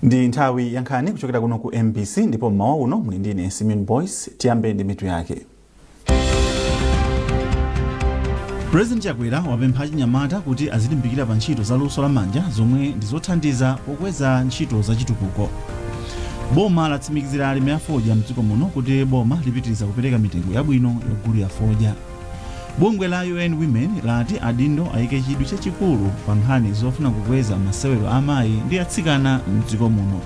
Ndi nthawi ya nkhani kuchokera kuno ku MBC, ndipo mmawa uno muli ndine Simeon Boyce. Tiyambe ndi mitu yake. President Chakwera wapempha achinyamata kuti azilimbikira pa ntchito za luso lamanja zomwe ndi zothandiza pokweza ntchito za chitukuko. Boma latsimikizira alimi a fodya mdziko muno kuti boma lipitiriza kupereka mitengo yabwino yogulira fodya. Bungwe la UN Women lati adindo ayike chidwi chachikulu pa nkhani zofuna kukweza masewero a amayi ndi atsikana mdziko muno.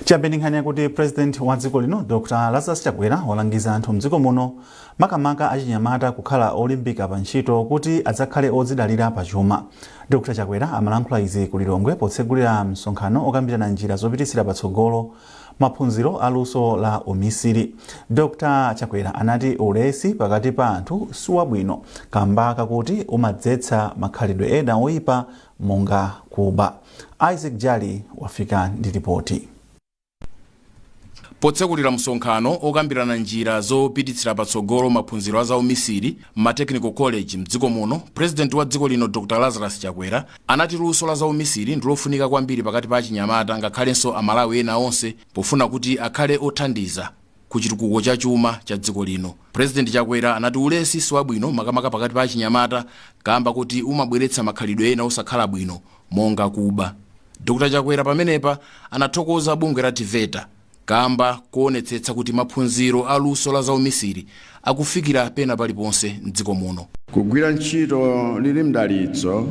Tiyambe ndi nkhani yakuti President wa dziko lino Dr Lazarus Chakwera walangiza anthu mdziko muno, makamaka achinyamata, kukhala olimbika pa ntchito kuti adzakhale odzidalira pa chuma. Dr Chakwera amalankhula izi ku Lilongwe potsegulira msonkhano okambirana njira zopititsira patsogolo maphunziro a luso la umisiri. Dr Chakwera anati ulesi pakati pa anthu siwabwino kamba kakuti umadzetsa makhalidwe ena oyipa monga kuba. Isaac Jali wafika ndi ripoti. Potsekulira msonkhano okambirana njira zopititsira patsogolo maphunziro a zaumisiri ma technical college mdziko muno, President wa dziko lino Dr Lazarus Chakwera anati luso la zaumisiri ndilofunika kwambiri pakati pa achinyamata ngakhalenso Amalawi ena onse pofuna kuti akhale othandiza ku chitukuko cha chuma cha dziko lino. President Chakwera anati ulesi siwabwino makamaka pakati pa achinyamata kamba kuti umabweretsa makhalidwe ena osakhala bwino monga kuba. Dr Chakwera pamenepa anathokoza bungwe la TEVETA kamba kuonetsetsa kuti maphunziro a luso la zaumisiri akufikira pena paliponse mdziko muno. Kugwira ntchito lili mdalitso,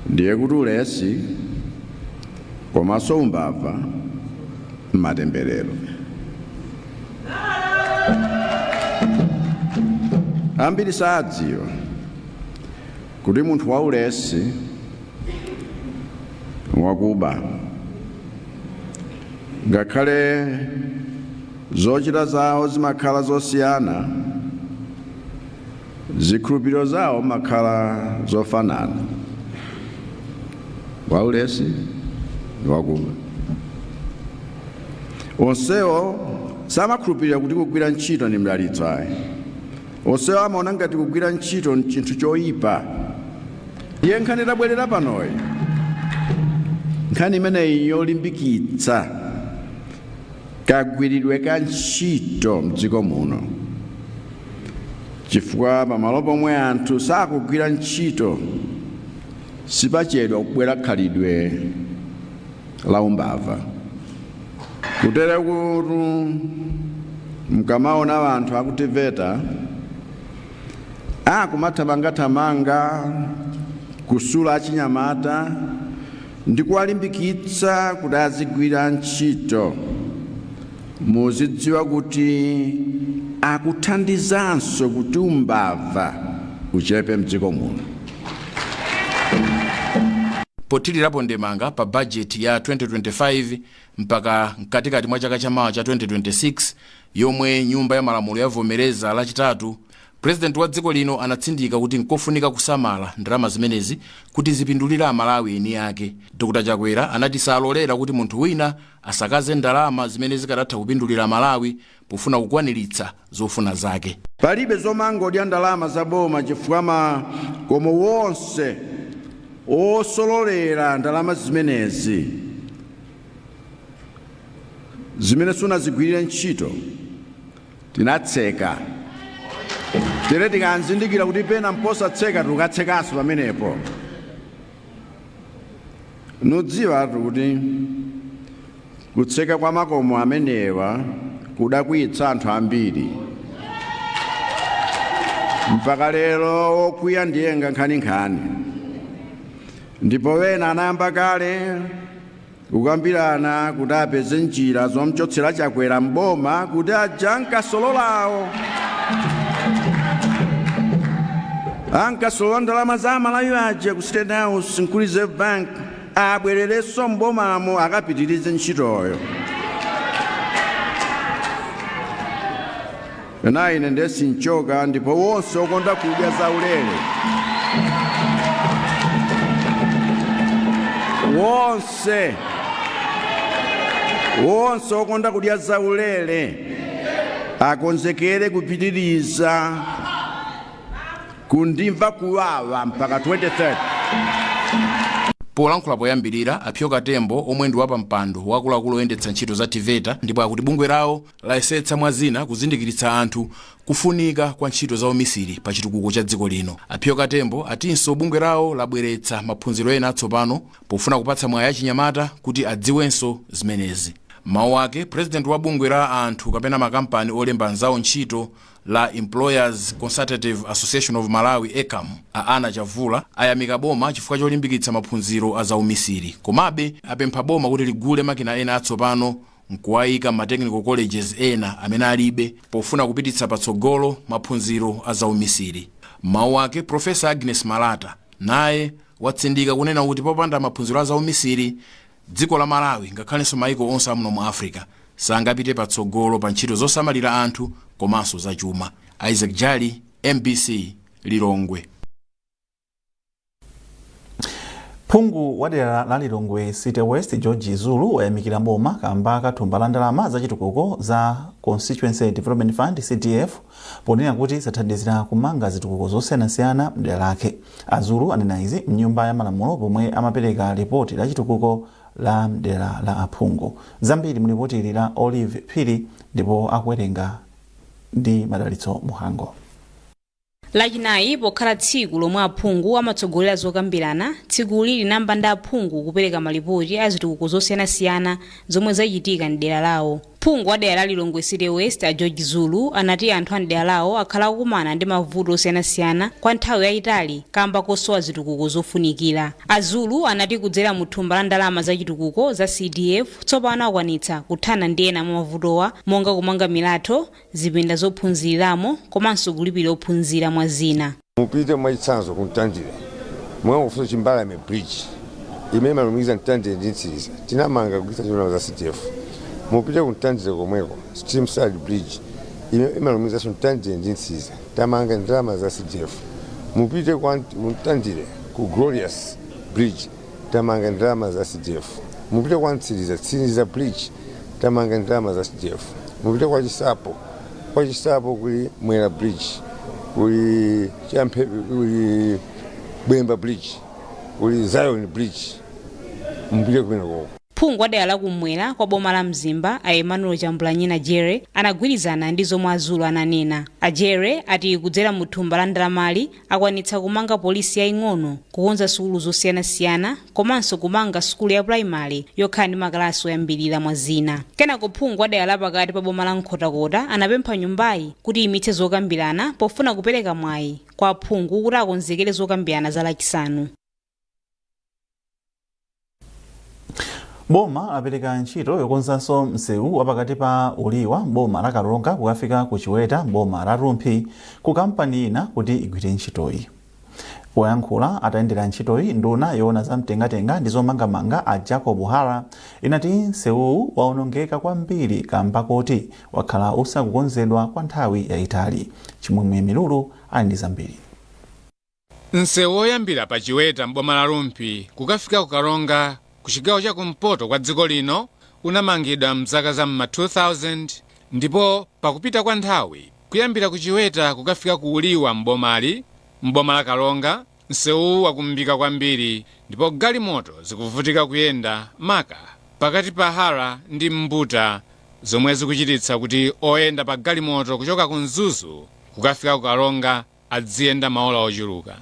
ndiye kuti ulesi komanso umbava matemberero. Ambiri sadziwa kuti munthu waulesi wakuba, ngakhale zochita zawo zimakhala zosiyana, zikhulupiriro zawo makhala zofanana. Waulesi ndi wakuba onsewo samakhulupirira kuti kugwira ntchito ndi mdalitso ayi. Onsewo amaona ngati kugwira ntchito ndi chinthu choyipa. Ndiye nkhani tabwerera panoyi, nkhani imeneyi yolimbikitsa kagwiridwe ka ntchito mdziko muno, chifukwa pamalo pomwe anthu sakugwira ntchito sipachedwa kubwera khalidwe la umbava. Kutere kuti mkamaona anthu aku TEVETA akumathamangathamanga kusula achinyamata ndi kuwalimbikitsa kuti azigwira ntchito, muzidziwa kuti akuthandizanso kuti umbava uchepe mdziko muno. Pothirirapo ndemanga pa bajeti ya 2025 mpaka mkatikati mwa chaka chamawa cha 2026 yomwe Nyumba ya Malamulo yavomereza Lachitatu, President wa dziko lino anatsindika kuti nkofunika kusamala ndalama zimenezi kuti zipindulire Amalawi eni ake. Dr Chakwera anati salolera kuti munthu wina asakaze ndalama zimene zikadatha kupindulira Amalawi pofuna kukwaniritsa zofuna zake. Palibe zomangodya ndalama za boma, chifukwa makomo wonse osololera ndalama zimenezi zimene sunazigwirire ntchito tinatseka. Tere tikanzindikira kuti pena mposatseka, tikatsekanso pamenepo. Nudziwatu kuti kutseka kwa makomo amenewa kudakwiyitsa anthu ambiri, mpaka lero wokwiya ndiye nkhaninkhani, ndipo wena anayamba kale kukambirana kuti apeze njira zomchotsera Chakwera mboma kuti aja ankasololawo, ankasolola ndalama za Amalawi aja ku State House nku Reserve Bank, abwererenso mbomamo akapitirize ntchitoyo. Na ine ndiye sinchoka, ndipo wonse okonda kudya zaulere, wonse okonda kudya zaulere Akonzekere kupitiriza kundimva kuwawa mpaka 2030. Polankhula poyambirira, Apyo Katembo, omwe ndi wapampando wakuluakulu oyendetsa ntchito za TEVETA, ndipo akuti bungwe lawo layesetsa mwa zina kuzindikiritsa anthu kufunika kwa ntchito za umisiri pa chitukuko cha dziko lino. Apyo Katembo atinso bungwe lawo labweretsa maphunziro ena atsopano pofuna kupatsa mwayi achinyamata kuti adziwenso zimenezi. Mawu ake, president wa bungwe la anthu kapena makampani olemba anzawo ntchito la Employers Consultative Association of Malawi, ECAM, a Ana Chavula, ayamika boma chifukwa cholimbikitsa maphunziro a zaumisiri. Komabe apempha boma kuti ligule makina ena atsopano nkuwayika ma technical colleges ena amene alibe, pofuna kupititsa patsogolo maphunziro a zaumisiri. Mawu ake, Profesa Agnes Malata naye watsindika kunena kuti popanda maphunziro a zaumisiri, dziko la Malawi ngakhalenso maiko onse amuno mu Africa sangapite patsogolo pa ntchito zosamalira anthu komanso zachuma. Isaac Jali, MBC, Lilongwe. Phungu wa dera la Lilongwe City West, George Zulu, wayamikira boma kamba kathumba la ndalama zachitukuko za Constituency Development Fund, CDF, ponena kuti zathandizira kumanga zitukuko zosiyanasiyana mdera lake. Azulu anena izi mnyumba ya malamulo pomwe amapereka ripoti la chitukuko la mdera la aphungu. Zambiri mulipoti ili la Olive Phiri, ndipo akuwerenga ndi Madalitso Muhango. Lachinayi pokhala tsiku lomwe aphungu amatsogolera zokambirana, tsikuli linayamba ndi aphungu kupereka malipoti a zitukuko zosiyanasiyana zomwe zachitika mdera lawo. Phungu wa dera la Lilongwe City West, a George Zulu, anati anthu a mdera lawo akhala akukumana ndi mavuto osiyanasiyana kwa nthawi yayitali kamba kosowa zitukuko zofunikira. Azulu anati kudzera mu thumba la ndalama za chitukuko za CDF, tsopano akwanitsa kuthana ndi ena mwa mavutowa, monga kumanga milatho, zipinda zophunziriramo komanso kulipira ophunzira, mwa zina. Mupite mwachitsanzo ku Mtandire, mwangofunsa Chimbalame Bridge imene imalumikiza Mtandire ndi Mtsiriza, tinamanga kugwiritsa ntchito za CDF. Mupite ku Mtandire komweko, Streamside Bridge imene imalumikizanso Mtandire ndi Mtsiriza, tamanga ndalama za CDF. Mupite kwa Mtandire ku Glorious Bridge, tamanga ndalama za CDF. Mupite kwa Mtsiriza, Tsiriza Bridge, tamanga ndalama za CDF. Mupite kwa Chisapo, kwa Chisapo kuli Mwera Bridge, kuli Champhe, kuli Bwemba Bridge, kuli Zion Bridge. Mupite kumene koko. Phungu wa dera lakummwera kwa boma la Mzimba, a Emmanuel Chambulanyina Jere, anagwirizana ndi zomwe Azulu ananena. Ajere ati kudzera mu thumba la ndalamali akwanitsa kumanga polisi yaying'ono, kukonza sukulu zosiyanasiyana komanso kumanga sukulu ya primary yokhala ndi makalasi oyambirira, mwa zina. Kenako phungu wa dera lapakati pa boma la Nkhotakota anapempha nyumbayi kuti imitse zokambirana pofuna kupereka mwayi kwa aphungu kuti akonzekere zokambirana za Lachisanu. Boma lapereka ntchito yokonzanso msewu wapakati pa Uliwa, boma la Karonga, kukafika ku Chiweta, boma la Rumphi, ku kampani ina kuti igwire ntchitoyi. Poyankhula atayendera ntchitoyi, nduna yoona za mtengatenga ndi zomangamanga, a Jacob Hara, inati msewuwu waonongeka kwambiri kamba koti wakhala usakukonzedwa kwa nthawi yayitali. Chimwemwe Milulu ali ndi zambiri. Msewu woyambira pa Chiweta m'boma la Rumphi kukafika ku Karonga ku chigawo chakumpoto kwa dziko lino unamangidwa mzaka za m'ma 2000, ndipo pakupita kwa nthawi, kuyambira ku Chiweta kukafika ku Uliwa m'bomali, m'boma la Karonga, msewuwu wakumbika kwambiri ndipo galimoto zikuvutika kuyenda, maka pakati pa Hara ndi Mbuta, zomwe zikuchititsa kuti oyenda pa galimoto kuchoka ku Mzuzu kukafika ku Karonga adziyenda maola ochuluka.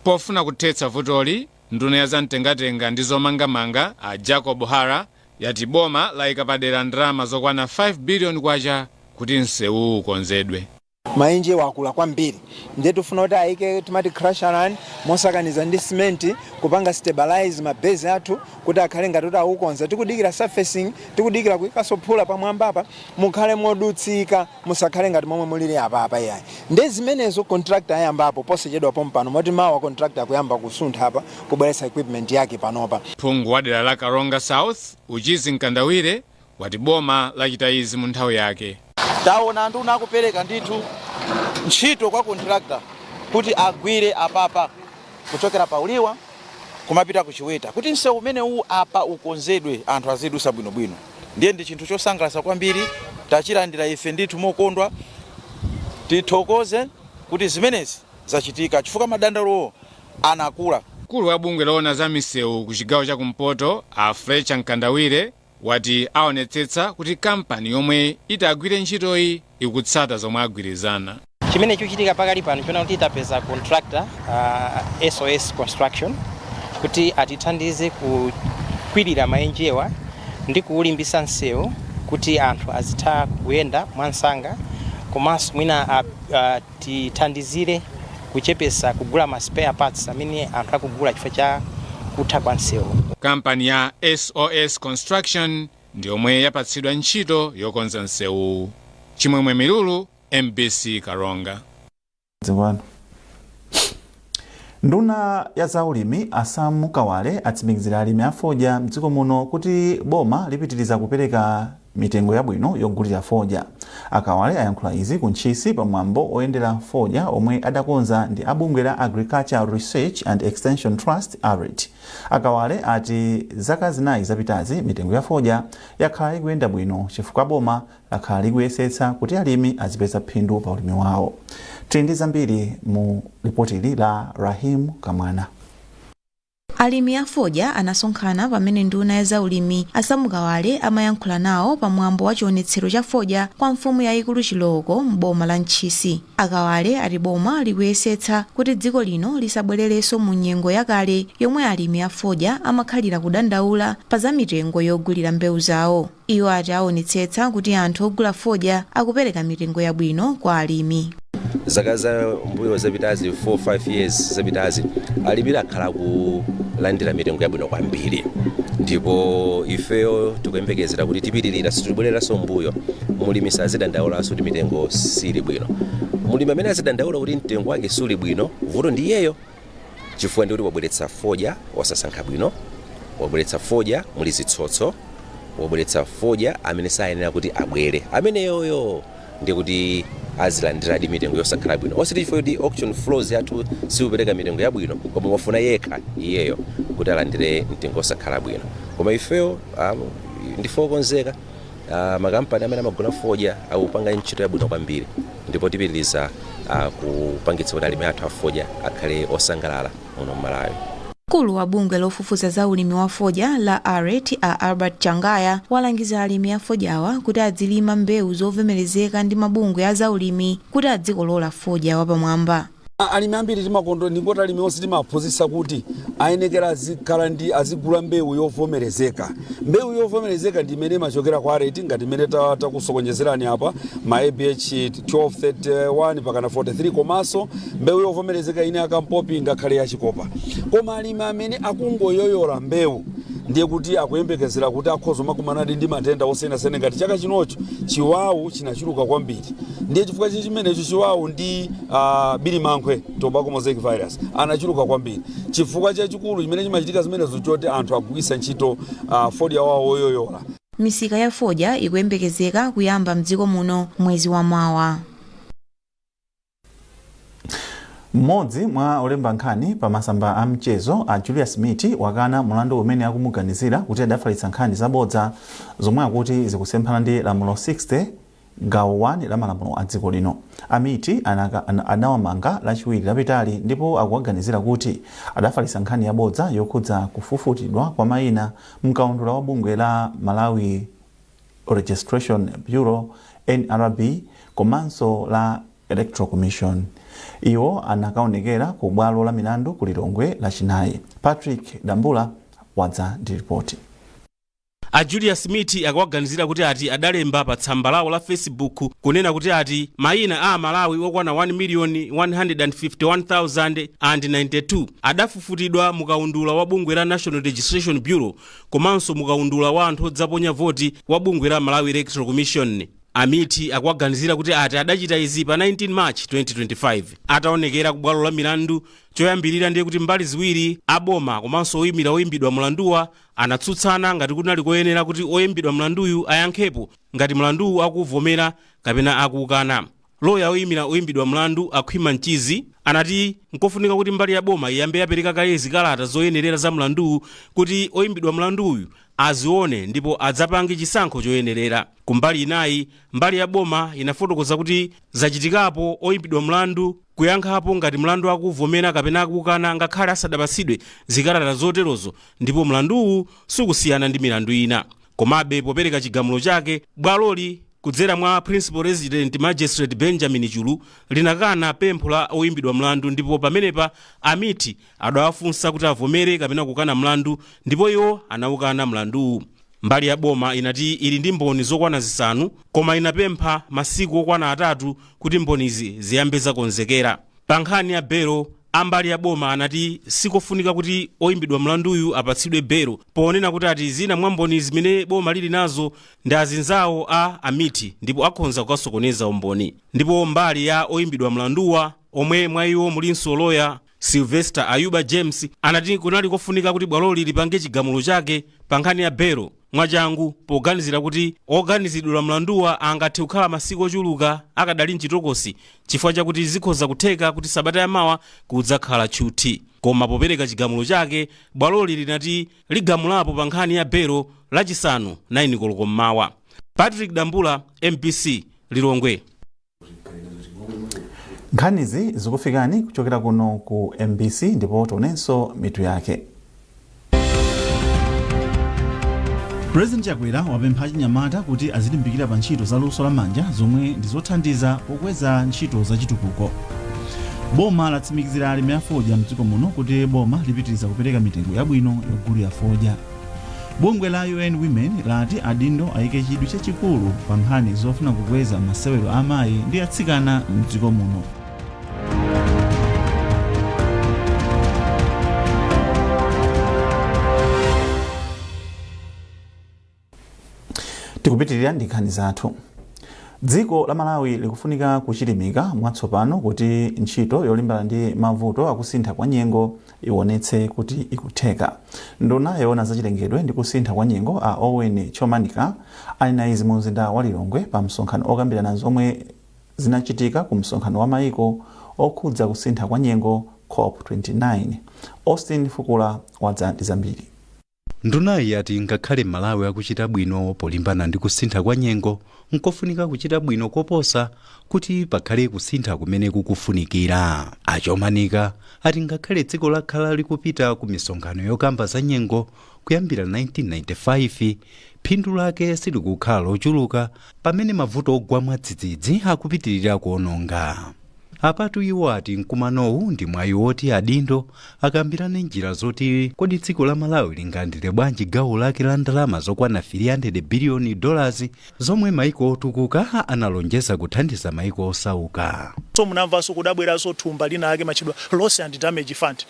Pofuna kuthetsa vutoli, nduna ya zamtengatenga ndi zomangamanga, a Jacob Hara, yati boma layika padera ndalama zokwana 5 biliyoni kwacha kuti msewuwu ukonzedwe. Maenje wakula kwambiri, ndiye tifuna kuti ayike timati crusher run mosakaniza ndi cement kupanga stabilize mabase athu kuti akhale ngati kuti akukonza. Tikudikira surfacing, tikudikira kuikaso phula pamwambapa, mukhale modutsika, musakhale ngati momwe mulili apapa iyayi. Ndiye zimenezo contractor ayambapo posachedwa pompano, moti mawa contractor akuyamba kusuntha apa kubweretsa equipment yake panopa. Phungu wa dera la Karonga South, Uchizi Mkandawire, wati boma lachita izi mu nthawi yake. Taona anduna akupereka ndithu ntchito kwa contractor kuti agwire apapa kuchokera pa Uliwa kumapita ku Chiweta, kuti msewu umene uwu apa ukonzedwe, anthu azidusa bwinobwino. Ndiye ndi chinthu chosangalatsa kwambiri. Tachilandira ife ndithu mokondwa. Tithokoze kuti zimenezi zachitika chifukwa madandaulowo anakula. Mkulu wa bungwe loona za misewu ku chigawo chakumpoto, a Fletcher Mkandawire, wati aonetsetsa kuti kampani yomwe itagwire ntchitoyi ikutsata zomwe agwirizana. Chimene chikuchitika pakali pano chiona kuti tapeza contractor, SOS Construction, kuti atithandize kukwirira maenjewa ndi kuulimbisa msewu kuti anthu azitha kuyenda mwansanga, komanso mwina tithandizire kuchepesa kugula ma spare parts amene anthu akugula chifukwa cha kutha kwa msewu. Kampani ya SOS Construction ndi yomwe yapatsidwa ntchito yokonza msewu. Chimwemwe Milulu, MBC, Karonga. Dziko. Nduna ya zaulimi, a Sam Kawale, atsimikizira alimi a fodya mdziko muno kuti boma lipitiriza kupereka mitengo yabwino yogulira fodya. Akawale ayankhula izi ku Ntchisi pamwambo oyendera fodya omwe adakonza ndi abungwe la Agricultural Research and Extension Trust, ARET. Akawale ati zaka 4 zapitazi mitengo ya fodya yakhala ikuyenda bwino chifukwa boma lakhala likuyesetsa kuti alimi azipeza phindu pa ulimi wawo. Tili ndi zambiri mu ripotili la Rahim Kamwana. Alimi a fodya anasonkhana pamene nduna ya zaulimi, a Sam Kawale, amayankhula nawo pamwambo wa chionetsero cha fodya kwa mfumu yayikulu Chiloko m'boma la Ntchisi. Akawale ati boma likuyesetsa kuti dziko lino lisabwererenso mu nyengo yakale yomwe alimi a fodya amakhalira kudandaula pa za mitengo yogulira mbewu zawo. Iwo ati aonetsetsa kuti anthu ogula fodya akupereka mitengo yabwino kwa alimi. Zaka za mbuyo zapitazi, 4 5 years zapitazi, alimi akhala kulandira mitengo yabwino kwambiri, ndipo ifeyo tikuyembekezera kuti tipitirira, sitibwereranso mbuyo. Mulimi sazidandaulaso kuti mitengo sili bwino. Mulimi amene azidandaula kuti mtengo wake suli bwino, vuto ndi iyeyo, chifukwa ndikuti wabweretsa fodya wasasankha bwino, wabweretsa fodya muli zitsotso, wabweretsa fodya amene sayenera kuti abwere. Ameneyoyo ndikuti azilandiradi mitengo yosakhala bwino, osati chifukwa kuti auction floors yathu sikupereka mitengo yabwino, koma wafuna yekha iyeyo kuti alandire mtengo osakhala bwino. Koma ifeyo ndife okonzeka. Makampani amene amagula fodya akupanga ntchito yabwino kwambiri, ndipo tipitiriza kupangitsa kuti alimi athu afodya akhale osangalala muno mMalawi. Mkulu wa bungwe lofufuza za ulimi wa fodya la ARET, a Albert Changaya, walangiza alimi a fodyawa kuti adzilima mbewu zovomerezeka ndi mabungwe a zaulimi kuti adzikolola fodya wapamwamba. Alimi ambiri timakondo ndingoti alimi onse timaphunzitsa kuti ayenekera azikhala ndi azigula mbewu yovomerezeka. Mbewu yovomerezeka ndi imene imachokera kwa ARET, ngati imene takusokonyezerani apa, ma ABH 1231 pakana 43, komanso mbewu yovomerezeka ine akampopi, ngakhale yachikopa. Koma alimi amene akungoyoyola mbewu, ndiye kuti akuyembekezera kuti akhoza makumanadi ndi matenda osiyanasiyana. Ngati chaka chinocho chiwawu chinachuluka kwambiri, ndiye chifukwa chimenecho chiwawu ndi birimankhwe, tobacco mosaic virus, anachuluka kwambiri. Chifukwa chachikulu chimene chimachitika zimenezo choti anthu akugwiritsa ntchito fodya wawo woyoyola. Misika ya fodya ikuyembekezeka kuyamba mdziko muno mwezi wa mawa. Mmodzi mwa olemba nkhani pa masamba a mchezo, a Julius Miti, wakana mulandu umene akumuganizira kuti adafalitsa nkhani zabodza zomwe akuti zikusemphana ndi lamulo 60 gawo 1 la malamulo a dziko lino. Amiti anawamanga Lachiwiri lapitali ndipo akuwaganizira kuti adafalitsa nkhani yabodza yokhudza kufufutidwa kwa mayina mkaundula wa bungwe la Malawi Registration Bureau, NRB, komanso la Electoral Commission. Iwo anakaonekera ku bwalo la milandu ku Lilongwe Lachinayi. Patrick Dambula wadza ndi ripoti. A Julius Miti akuwaganizira kuti ati adalemba pa tsamba lawo la Facebook kunena kuti ati mayina a Amalawi okwana 1,151,092 adafufutidwa mukaundula wa bungwe la National Registration Bureau komanso mukaundula wa anthu odzaponya voti wa bungwe la Malawi Electoral Commission. Amiti akuwaganizira kuti ati adachita izi pa 19 March 2025. Ataonekera ku bwalo la milandu choyambirira, ndiye kuti mbali ziwiri, aboma komanso oyimira oyimbidwa mlanduwa, anatsutsana ngati kunali koyenera kuti oyimbidwa mlanduyu ayankhepo ngati mlanduwu akuvomera kapena akukana. Loya oyimira oyimbidwa mlandu, Akhwima Mchizi, anati nkofunika kuti mbali ya boma iyambe yapereka kaye zikalata zoyenerera za mlanduwu kuti oyimbidwa mlanduyu azione ndipo adzapange chisankho choyenerera. Kumbali inayi, mbali ya boma inafotokoza kuti zachitikapo oyimbidwa mlandu kuyankhapo ngati mlandu akuvomera kapena akukana ngakhale asadapatsidwe zikalata zoterozo, ndipo mlanduwu sukusiyana ndi milandu ina. Komabe, popereka chigamulo chake, bwaloli kudzera mwa Principal Resident Magistrate Benjamin Chulu linakana pempho la oyimbidwa mlandu, ndipo pamenepa Amiti adawafunsa kuti avomere kapena kukana mlandu, ndipo iwo anawukana mlanduwu. Mbali ya boma inati ili ndi mboni zokwana 5, koma inapempha masiku okwana 3 kuti mbonizi ziyambe zakonzekera. Pa nkhani ya belo, ambali ya boma anati sikofunika kuti oyimbidwa mlanduyu apatsidwe belo, ponena kuti ati zina mwa mboni zimene boma lili nazo ndi azinzawo a Amiti ndipo akhonza kukasokoneza umboni. Ndipo mbali ya oyimbidwa mlanduwa, omwe mwa iwo mulinso loya Sylvester Ayuba James, anati kunali kofunika kuti bwaloli lipange chigamulo chake pa nkhani ya belo mwachangu, poganizira kuti oganizidwa mlanduwa angathe kukhala masiku ochuluka akadali mchitokosi, chifukwa chakuti zikhoza kutheka kuti sabata yamawa kudzakhala tchuthi. Koma popereka chigamulo chake, bwaloli linati ligamulapo pa nkhani ya belo Lachisanu 9 koloko mmawa. Patrick Dambula, MBC, Lilongwe. Nkhanizi zikufikani kuchokera kuno ku MBC, ndipo tionenso mitu yake. President Chakwera wapempha achinyamata kuti azilimbikira pa ntchito za luso lamanja zomwe ndi zothandiza pokweza ntchito za chitukuko. Boma latsimikizira alimi a fodya mdziko muno kuti boma lipitiriza kupereka mitengo yabwino yogulira fodya. Bungwe la UN Women lati adindo ayike chidwi chachikulu pa nkhani zofuna kukweza masewero a amayi ndi atsikana mdziko muno. Tikupitirira ndi nkhani zathu. Dziko la Malawi likufunika kuchilimika mwatsopano kuti ntchito yolimbana ndi mavuto akusintha kwa nyengo ionetse kuti ikutheka. Nduna yoona zachilengedwe ndi kusintha kwa nyengo, a Owen Chomanika, anena izi mu mzinda wa Lilongwe pa msonkhano okambirana zomwe zinachitika ku msonkhano wa maiko okhudza kusintha kwa nyengo, COP29. Austin Fukula wadza ndi zambiri. Ndunayi yati ngakhale Malawi akuchita bwino polimbana ndi kusintha kwa nyengo, nkofunika kuchita bwino koposa kuti pakhale kusintha kumene kukufunikira. A Chomanika ati ngakhale dziko lakhala likupita ku misonkhano yokamba za nyengo kuyambira 1995, phindu lake silikukhala lochuluka pamene mavuto ogwa mwadzidzidzi akupitirira kuononga. Apatu iwo ati mkumanowu ndi mwayi woti adindo akambirane njira zoti kodi dziko la Malawi lingalandire bwanji gawo lake la ndalama zokwana 300 biliyoni dollars zomwe maiko otukuka analonjeza kuthandiza maiko osauka. So munamvanso kudabweranso thumba lina lake matchedwa Loss and Damage Fund.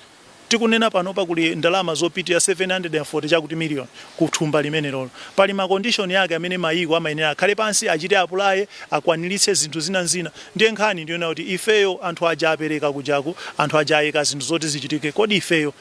Tikunena panopa kuli ndalama zopitirira 740 chakuti million ku thumba limenelolo. Pali ma condition yake amene mayiko amayenera akhale pansi achite apply, akwaniritse zinthu zina nzina. Ndiye nkhani ndiyonena kuti ifeyo, anthu aja apereka kujaku, anthu aja ayika zinthu zoti zichitike, kodi ifeyo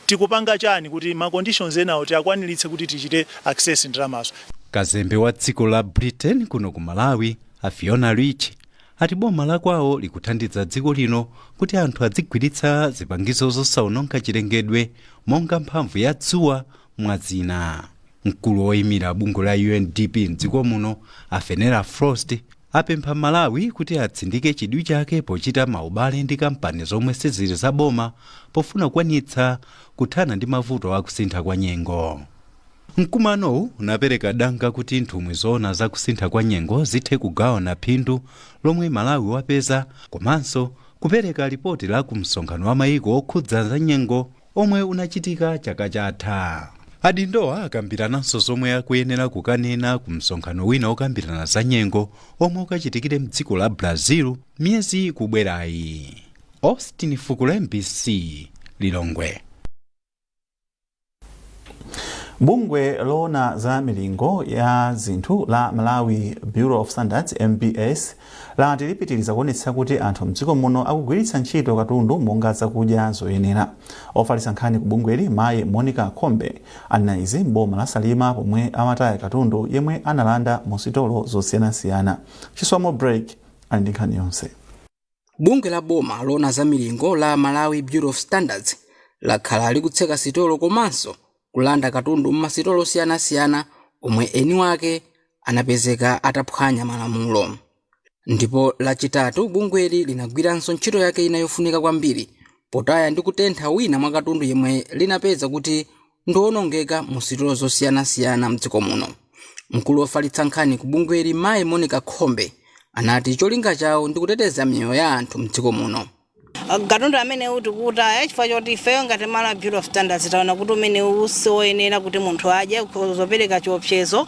tikupanga chani kuti ma conditions enawo tiakwaniritse kuti tichite access ndalamazo? Kazembe wa dziko la Britain kuno ku Malawi, a Fiona Rich, ati boma la kwawo likuthandiza dziko lino kuti anthu adzigwiritsa zipangizo zosaononga chilengedwe monga mphamvu ya dzuwa, mwa zina. Mkulu woyimira bungwe la UNDP mdziko muno, a Fenella Frost, apempha Malawi kuti atsindike chidwi chake pochita maubale ndi kampani zomwe sizili za boma pofuna kukwanitsa kuthana ndi mavuto akusintha kwa nyengo. Mkumanowu unapereka danga kuti nthumwi zoona za kusintha kwa nyengo zithe kugawana phindu lomwe Malawi wapeza komanso kupereka lipoti la ku msonkhano wa mayiko okhudza za nyengo omwe unachitika chaka chatha. Adindowa akambirananso zomwe akuyenera kukanena ku msonkhano wina okambirana za nyengo omwe ukachitikire mdziko la Brazil miyezi ikubwerayi. Austin Fukula, MBC, Lilongwe. Bungwe loona za milingo ya zinthu la Malawi Bureau of Standards, MBS, lati lipitiriza kuonetsa kuti anthu mdziko muno akugwiritsa ntchito katundu monga zakudya zoyenera. Ofalitsa nkhani ku bungweli, mayi Monica Khombe, anena izi m'boma la Salima pomwe amataya katundu yemwe analanda mu sitolo zosiyanasiyana. Chisomo Break. Ali ndi nkhani yonse. Bungwe la boma loona za milingo la Malawi Bureau of Standards lakhala likutseka sitolo komanso kulanda katundu m'masitolo osiyanasiyana omwe eni wake anapezeka ataphwanya malamulo. Ndipo Lachitatu bungweli linagwiranso ntchito yake ina yofunika kwambiri potaya ndi kutentha wina mwa katundu yemwe linapeza kuti ndiwonongeka mu sitolo zosiyanasiyana mdziko muno. Mkulu wofalitsa nkhani ku bungweli, Mayi Monica Khombe, anati cholinga chawo ndi kuteteza miyoyo ya anthu mdziko muno. Katundu amene tikutaya chifukwa choti ifeyo ngati Malawi Bureau of Standards taona kuti umene siwoyenera kuti munthu adye, zopereka chiopsezo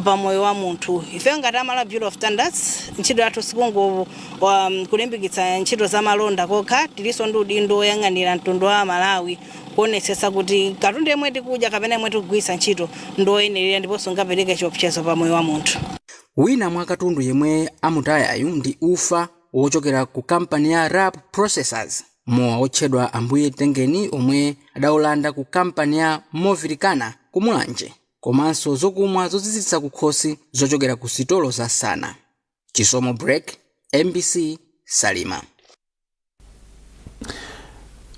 pa moyo wa munthu. Ifeyo ngati Malawi Bureau of Standards, ntchito yathu sikungo kulimbikitsa ntchito za malonda kokha, tilinso ndi udindo woyang'anira mtundu wa Malawi, kuonetsetsa kuti katundu yemwe tikudya kapena yemwe tikugwiritsa ntchito ndi woyenerera ndiponso ngapereke chiopsezo pa moyo wa munthu. Wina mwa katundu yemwe amutayayu ndi ufa wochokera ku kampani ya Rap Processors, mowa wotchedwa Ambuye Tengeni omwe adawulanda ku kampani ya Movilikana kumulanje, komanso zokumwa zozizitsa kukhosi zochokera ku sitolo za Sana. Chisomo Break, MBC, Salima.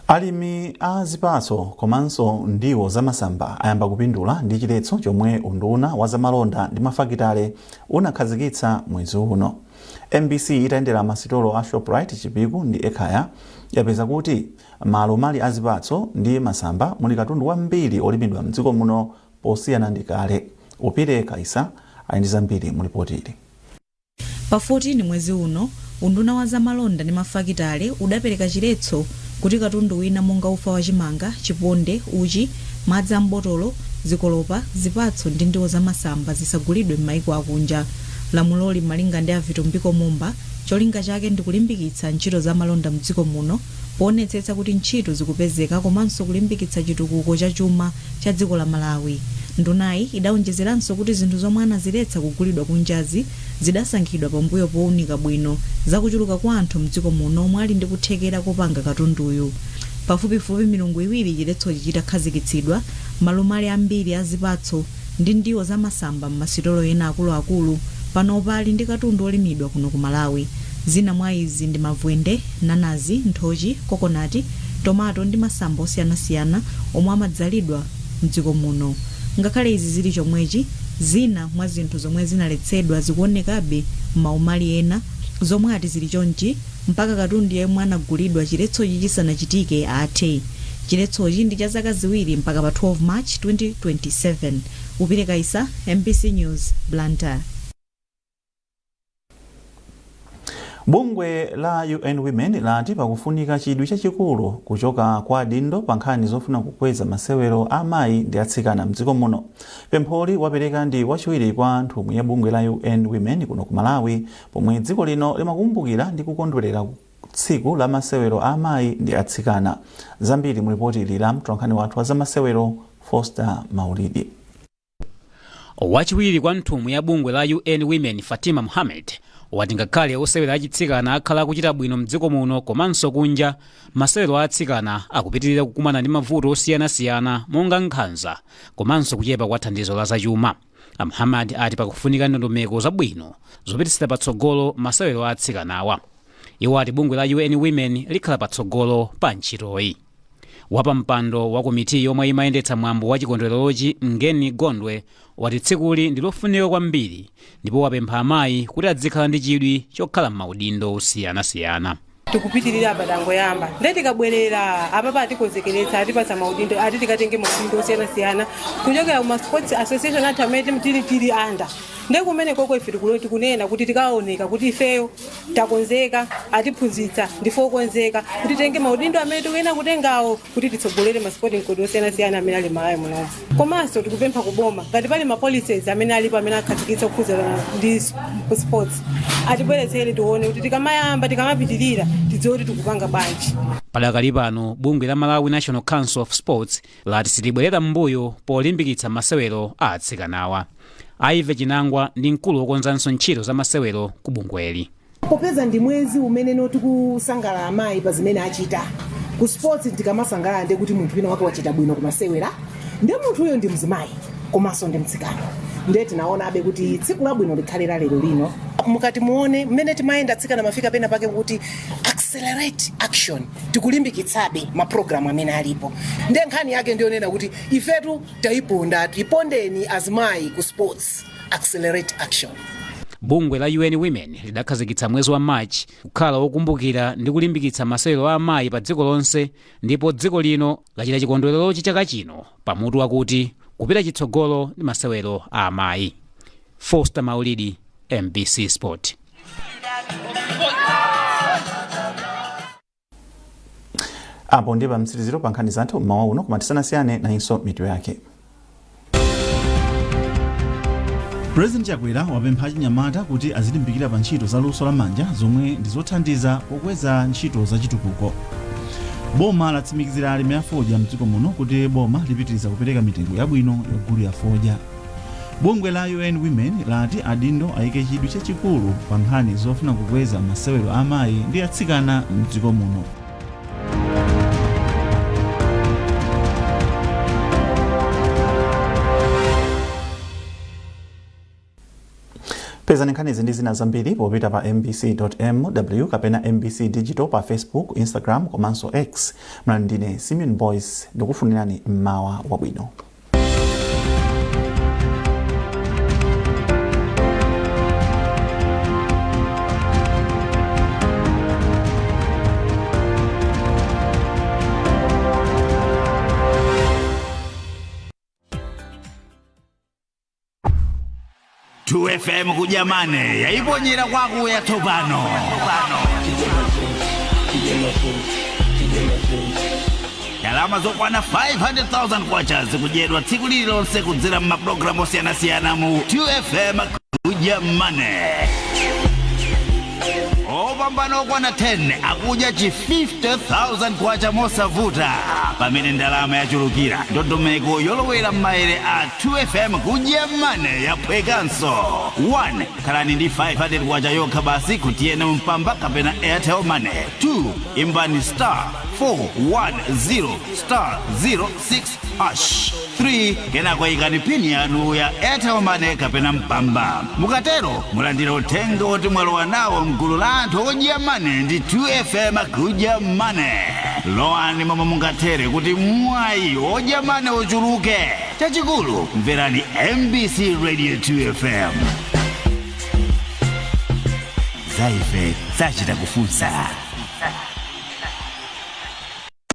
Alimi a zipatso komanso ndiwo zamasamba ayamba kupindula ndi chiletso chomwe unduna wa zamalonda ndi mafakitale unakhazikitsa mwezi uno. MBC itayendera masitolo a Shoprite Chipiku ndi Ekhaya, yapeza kuti malumali a zipatso ndi masamba muli katundu wambiri olimidwa mdziko muno posiyana ndi kale. Upire Kaisa ali ndi zambiri mu ripoti ili. Pa 14 mwezi uno, unduna wa zamalonda ndi mafakitale udapereka chiletso kuti katundu wina monga ufa wachimanga, chiponde, uchi, madzi ambotolo, zikolopa, zipatso ndi ndiwo zamasamba zisagulidwe m'maiko akunja. Lamuloli, malinga ndi a Vitumbiko Mumba, cholinga chake ndi kulimbikitsa ntchito zamalonda mdziko muno poonetsetsa kuti ntchito zikupezeka komanso kulimbikitsa chitukuko cha chuma cha dziko la Malawi. Ndunayi idawonjezeranso kuti zinthu zomwe anaziletsa kugulidwa kunjazi zidasankhidwa pambuyo powunika bwino zakuchuluka kwa anthu mdziko muno omwe ali ndi kuthekera kopanga katunduyu. Pafupifupi milungu 2 chiletsochi chitakhazikitsidwa, malumali ambiri a zipatso ndi ndiwo zamasamba m'masitolo ena akuluakulu panopa ali ndi katundu olimidwa kuno ku Malawi. Zina mwa izi ndi mavwende, nanazi, nthochi, kokonati, tomato ndi masamba osiyanasiyana omwe amadzalidwa mdziko muno. Ngakhale izi zili chomwechi, zina mwa zinthu zomwe zinaletsedwa zikuonekabe m'maumali ena, zomwe ati zili chonchi mpaka katundu yemwe anagulidwa chiletsochi chisanachitike athe. Chiletsochi ndi cha zaka 2 mpaka pa 12 March 2027. Upire Kaisa, MBC News, Blantyre. Bungwe la UN Women lati pakufunika chidwi chachikulu kuchoka kwa adindo pa nkhani zofuna kukweza masewero a amayi ndi atsikana mdziko muno. Pempholi wapereka ndi wachiwiri kwa nthumwi ya bungwe la UN Women kuno ku Malawi pomwe dziko lino limakumbukira ndi kukondwerera tsiku la masewero a amayi ndi atsikana. Zambiri mu ripoti ili la mtolankhani wathu wa zamasewero, Foster Maulidi. Wachiwiri kwa nthumwi ya bungwe la UN Women, Fatima Mohammed, wati ngakhale osewera achitsikana akhala akuchita bwino mdziko muno komanso kunja, masewero a atsikana akupitirira kukumana ndi mavuto osiyanasiyana monga nkhanza komanso kuchepa kwa thandizo la zachuma. A Muhammad ati pakufunika ndondomeko zabwino zopititsira patsogolo masewero a atsikanawa. Iwo ati bungwe la UN Women likhala patsogolo pa ntchitoyi. Wapampando wa komiti yomwe imayendetsa mwambo wa chikondwererochi, Ngeni Gondwe, wati tsikuli ndi lofunika kwambiri ndipo wapempha amayi kuti adzikhala ndi chidwi chokhala m'maudindo osiyanasiyana. Tikupitirira apa, tangoyamba, nde tikabwerera apapa atikonzekeretsa, atipatsa maudindo, ati tikatenge maudindo osiyanasiyana kuchokera kuma sports association athu amene tili under. Nde kumene koko ife tikunena kuti tikaoneka kuti ifeyo takonzeka, atiphunzitsa, ndife okonzeka kuti titenge maudindo amene tikuyenera kutengawo kuti titsogolere ma sporting code osiyanasiyana amene ali Malawi munomu. Komanso tikupempha kuboma, ngati pali ma policies amene alipo amene akhazikitsa kukhudzana ndi sports, atibweretsere tione kuti tikamayamba, tikamapitirira, tidziwe kuti tikupanga bwanji. Padakali pano bungwe la Malawi National Council of Sports lati silibwerera m'mbuyo polimbikitsa masewero a atsikanawa. Aive Chinangwa ndi mkulu wokonzanso ntchito za masewero ku bungweli. Popeza ndi mwezi umene no tikusangalala amayi pa zimene achita ku sports, tikamasangalala ndiye kuti munthu wina wake wachita bwino kumasewera, ndiye munthuyo ndi mzimayi komanso ndi mtsikana, ndiye tinaonabe kuti tsiku labwino likhale la lero lino. Mukati muone mmene timayenda, atsikana mafika pena pake kuti accelerate action. Tikulimbikitsabe mapulogalamu amene alipo. Ndiye nkhani yake ndiyonena kuti ifetu tayiponda, tipondeni azimayi ku sports, accelerate action. Bungwe la UN Women lidakhazikitsa mwezi wa March kukhala wokumbukira ndi kulimbikitsa masewero a amayi pa dziko lonse, ndipo dziko lino lachita chikondwererochi chaka chino pamutu wakuti kupita chitsogolo ndi masewero a amayi. Foster Maulidi, MBC Sport. Apo ndiye pamtsiriziro pa nkhani zathu mmawa uno, koma tisanasiyane, nayinso mitu yake. President Chakwera wapempha achinyamata kuti azilimbikira pa ntchito za luso lamanja zomwe ndi zothandiza pokweza ntchito za chitukuko. Boma latsimikizira alimi a fodya mdziko muno kuti boma lipitiriza kupereka mitengo yabwino yogulira fodya. Bungwe la UN Women lati adindo ayike chidwi chachikulu pa nkhani zofuna kukweza masewero a amayi ndi atsikana mdziko muno. Pezani nkhanizi ndi zina zambiri popita pa mbc.mw kapena MBC Digital pa Facebook, Instagram komanso X. Mnali ndine Simeon Boyce, ndikufunirani mmawa wabwino. 2FM kujamane yaiponyera kwakuya tsopano. Ndalama zokwana 500,000 kwacha zikudyedwa tsiku lililonse kudzera m'mapulogalamu osiyanasiyana mu 2FM Kujamane. Opambana okwana 10 akudya chi 50,000 kwacha mosavuta. Pamene ndalama yachulukira, ndondomeko yolowera m'maere a 2FM Kujamane yaphwekanso. 1, khalani ndi 500 kwacha yokha basi ku TNM, Mpamba kapena Airtel Money. 2, imbani star 410 star 06 hash. 3, kenako ikani pini yanu ya Airtel Money kapena Mpamba. Mukatero mulandira uthenga woti mwalowa nawo mgulu la anthu odya money ndi 2FM Kudya Money. Lowani momwe mungathere kuti mwayi odya money uchuluke. Chachikulu, mverani MBC Radio 2 FM. Zaife sachita kufunsa.